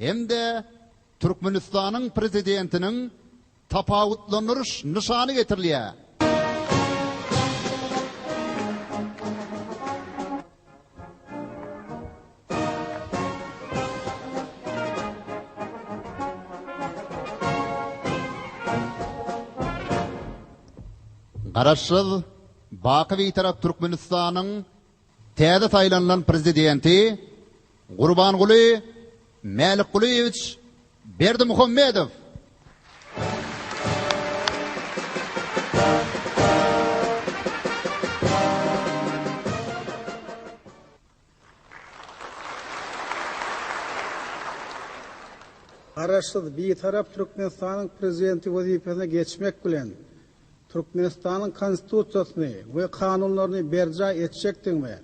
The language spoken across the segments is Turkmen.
hem-de Türkmenistanyň Prezidentiniň tapawutlandyryş nyşany getirilýär. Garaşsyz, baky Bitarap Türkmenistanyň täze saýlanylan Prezidenti Gurbanguly Mälikgulyýewiç Berdimuhamedow. Garaşsyz, Bitarap Türkmenistanyň Prezidenti wezipesine geçmek bilen, Türkmenistanyň Konstitusiýasyny we kanunlaryny berjaý etjekdigime,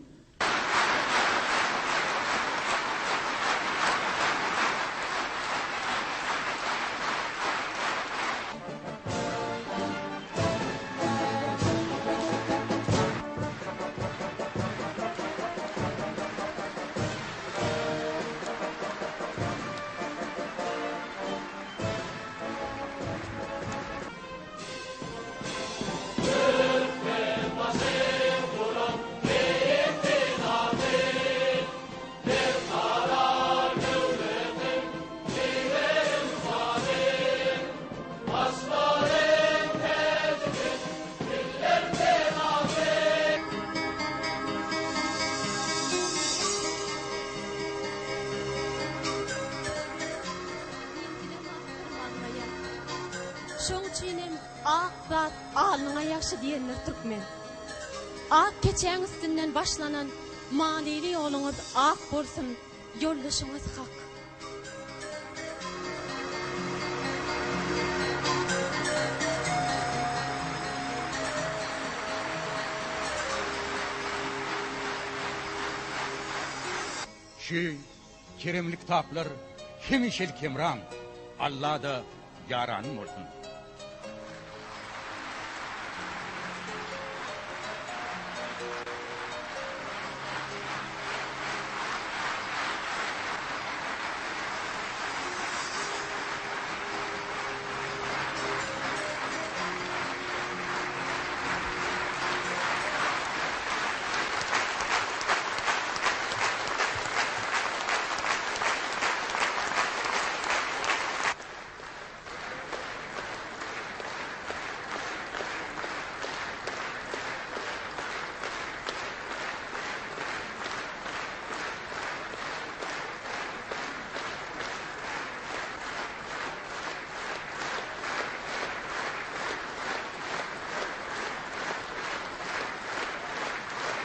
Şoň üçin hem ak zat alnyňa ýagşy diýendir türkmen. Ak keçäň üstünden başlanan manyly ýoluňyz ak bolsun, ýoldaşyňyz hak. Şu keremli kitaplar hemişelik hemraň, Alla-da ýaranyň bolsun!